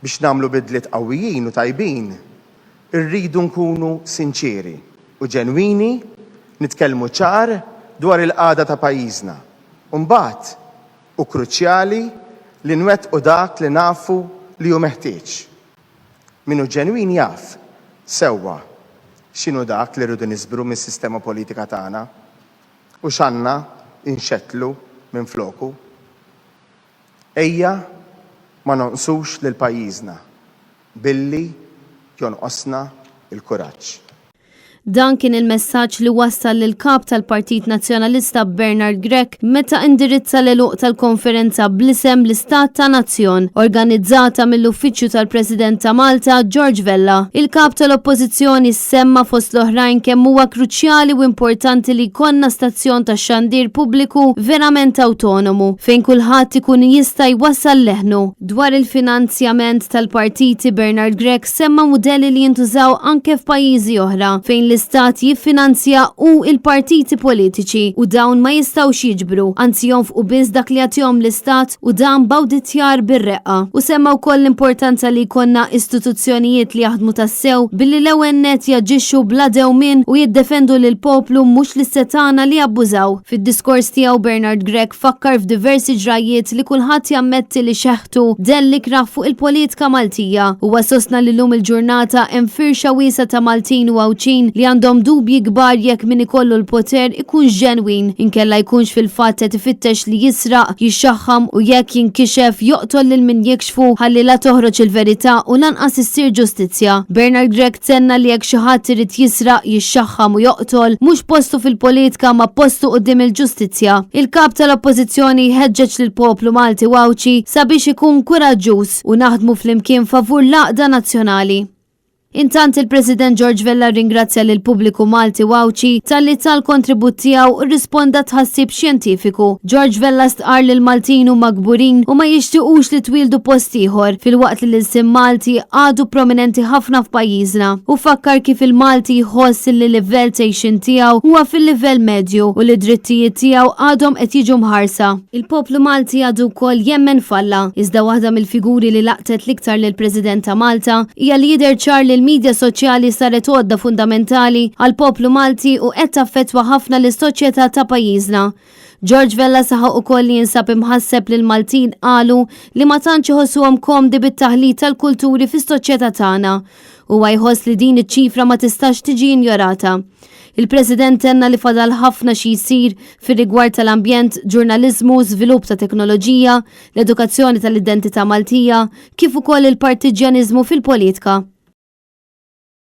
Biex nagħmlu bidliet qawwijin u tajbin, irridu nkunu sinċieri u ġenwini, nitkellmu ċar dwar il-qagħda ta' pajjiżna. U mbagħad, hu kruċjali li nwettqu dak li nafu li hu meħtieġ. Min hu ġenwin jaf sewwa x'inhu dak li rridu niżbru mis-sistema politika tagħna u x'għandna nxettlu minfloku. Ejja ma nonqsux lil pajjiżna billi jonqosna l-kuraġġ. Dan kien il-messaġġ li wassal lill-Kap tal-Partit Nazzjonalista Bernard Grech meta indirizza l-għeluq tal-konferenza bl-isem L-Istat ta' Nazzjon, organizzata mill-Uffiċċju tal-President ta' Malta, George Vella. Il-Kap tal-Oppożizzjoni semma fost l-oħrajn kemm huwa kruċjali u importanti li jkollna stazzjon tax-xandir pubbliku verament awtonomu, fejn kulħadd ikun jista' jwassal leħnu. Dwar il-finanzjament tal-partiti Bernard Grech semma mudelli li jintużaw anke f'pajjiżi oħra, fejn l-istat jiffinanzja hu l-partiti politiċi u dawn ma jistgħux jiġbru, anzi jonfqu biss dak li jagħtihom l-istat u dan b'awditjar bir-reqqa. Hu semma wkoll l-importanza li jkollna istituzzjonijiet li jaħdmu tassew billi l-ewwel nett jaġixxu bla dewmien u jiddefendu lill-poplu mhux lis-setgħana li jabbużaw. Fid-diskors tiegħu Bernard Grech fakkar f'diversi ġrajjiet li kulħadd jammetti li xeħtu dell ikrah fuq il-politika Maltija. Huwa sostna li llum il-ġurnata hemm firxa wiesgħa ta' Maltin u Għawdxin li għandhom dubji kbar jekk min ikollu l-poter ikunx ġenwin, inkella jkunx fil-fatt qed ifittex li jisraq, jixxaħħam u jekk jinkixef joqtol lil min jikxfu ħalli la toħroġ il-verità u lanqas issir ġustizzja. Bernard Grech tenna li jekk xi ħadd irid jisraq, jixxaħħam u joqtol, mhux postu fil-politika ma postu quddiem il-ġustizzja. Il-Kap tal-Oppożizzjoni jħeġġeġ lill-poplu Malti u Għawdxi sabiex ikun kuraġġuż u naħdmu flimkien favur l-għaqda nazzjonali. Intant il-President George Vella rringrazzja lill-pubbliku Malti u Għawdxi talli ta l-kontribut tiegħu u rrisponda tħassib xjentifiku. George Vella stqarr li l-Maltin huma kburin u ma jixtiqux li twieldu post ieħor, filwaqt li l-ilsien Malti għadu prominenti ħafna f'pajjiżna. Hu fakkar kif il-Malti jħoss li livell t'għixien tiegħu huwa fil-livell medju u li d-drittijiet tiegħu għadhom qed jiġu mħarsa. Il-poplu Malti għadu wkoll jemmen f'Alla, iżda waħda mill-figuri li laqtet l-iktar lill-President ta' Malta hija li jidher ċar li l-midja soċjali saret għodda fundamentali għall-poplu Malti u qed taffettwa ħafna lis-soċjetà ta' pajjiżna. George Vella saħaq ukoll li jinsab imħasseb li l-Maltin qalu li ma tantx iħossuhom komdi bit-taħlit tal-kulturi fis-soċjetà tagħna. Huwa jħoss li din iċ-ċifra ma tistax tiġi injorata. Il-President tenna li fadal ħafna xi jsir fir-rigward tal-ambjent, ġurnaliżmu, żvilupp ta' teknoloġija, l-edukazzjoni tal-identità Maltija, kif ukoll il-partiġġjaniżmu fil-politka.